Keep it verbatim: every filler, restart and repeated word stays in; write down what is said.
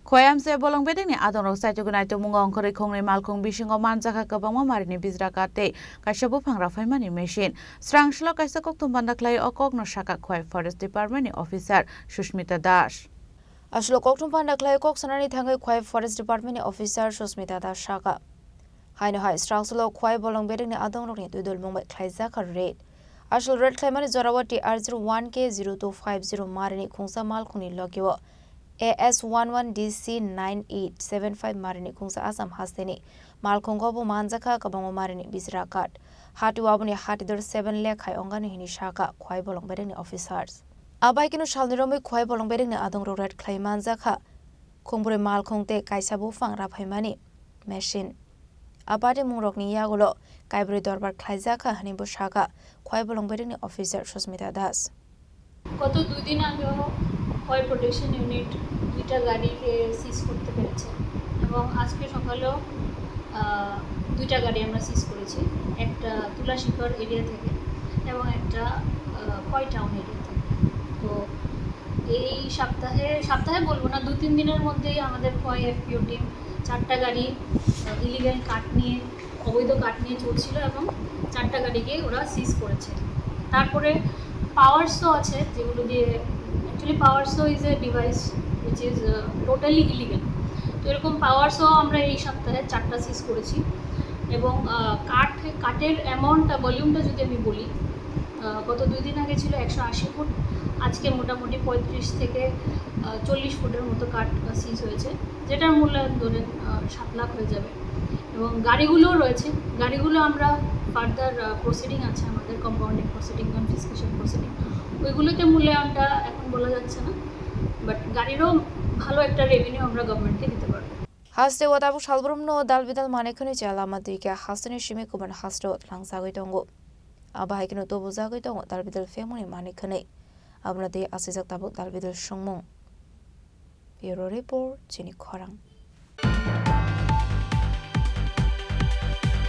Khwai amchai bolong bedekni adongrok chaitugwi naitukmungo ongkhorwi khongnwi malkhung bisingo manjakha kwbangma marini bijra kat tei kaisa buphang raphaimani machine. Srangsulo kaisa kokthum panda khlai o kokno sakha Khwai Forest Department ni officer Susmita Das. Aswk kokthum panda khlai kok sanani thangwi Khwai Forest Department ni officer Susmita Das sakha. Haino hai Srangsulo Khwai bolong bedekni adongrokni twi dulmung bai khlaijakha raid. Aswk raid khlaimani jorao T R zero one K zero two five zero marini khungsa malkhungni logio A S one one D C nine eight seven five marini khungsa Assam hasteni malkhungo bo manjakha kwbangma marini bijra kat. Hati aboni hatidor seven lakh hai ongani hini sakha Khwai bolong bedekni officers. Abai kino salni romwi Khwai bolong bedekni adongrok raid khlai manjakha khungbrwi malkhung tei kaisa buphang raphaimani machine. A patimungrokni yagulo kaibrwi dorbar khlaijakha hwnwi bo sakha Khwai bolong bedekni officer Susmita Das. গত দুই দিন আগেও Khowai protection unit দুইটা গাড়িকে সিজ করতে পেরেছে এবং আজকে সকালেও আহ, দুইটা গাড়ি আমরা সিজ করেছি, একটা তুলাশিখর এরিয়া থেকে এবং একটা আহ, খোয়াই টাউন এরিয়া থেকে। তো এই সপ্তাহে, সপ্তাহে বলবো না, দু তিন দিনের মধ্যেই আমাদের খোয়াই এফপিও টিম চারটা গাড়ি ইলিগাল কাঠ নিয়ে, অবৈধ কাঠ নিয়ে চলছিল এবং চারটা গাড়িকে ওরা সিজ করেছে। তারপরে পাওয়ার সো আছে, যেগুলো দিয়ে, actually power saw is a device which is totally illegal। তো এরকম পাওয়ার সো আমরা এই সপ্তাহে চারটা সিজ করেছি এবং আহ, কাঠ, কাঠের অ্যামাউন্টটা, ভলিউমটা যদি আমি বলি, আহ, গত দুই দিন আগে ছিল একশো আশি ফুট, আজকে মোটামুটি পঁয়ত্রিশ থেকে আহ, চল্লিশ ফুটের মতো কাঠ সিজ হয়েছে, যেটার মূল্যায়ন ধরেন আহ, সাত লাখ হয়ে যাবে। এবং গাড়িগুলোও রয়েছে, গাড়িগুলো আমরা ফার্দার প্রসিডিং আছে আমাদের, কম্পাউন্ডিং প্রসিডিং, কনফিসকেশন প্রসিডিং, ওইগুলোতে মূল্যায়নটা এখন বলা যাচ্ছে না, বাট গাড়িরও ভালো একটা রেভিনিউ আমরা গভর্নমেন্টকে দিতে পারবো। Haste o tabuk salbrumno dalbidal manwi khwnwi cha lama twi khe hasteni simi kubun hasteo thlangsagwi tongo. Abo hai kheno tubujagwi tongo dalbidal phemuni manwi khwnwi. Abono tei asijak tabuk dalbidal songmung. Bureau Report, chini khorang.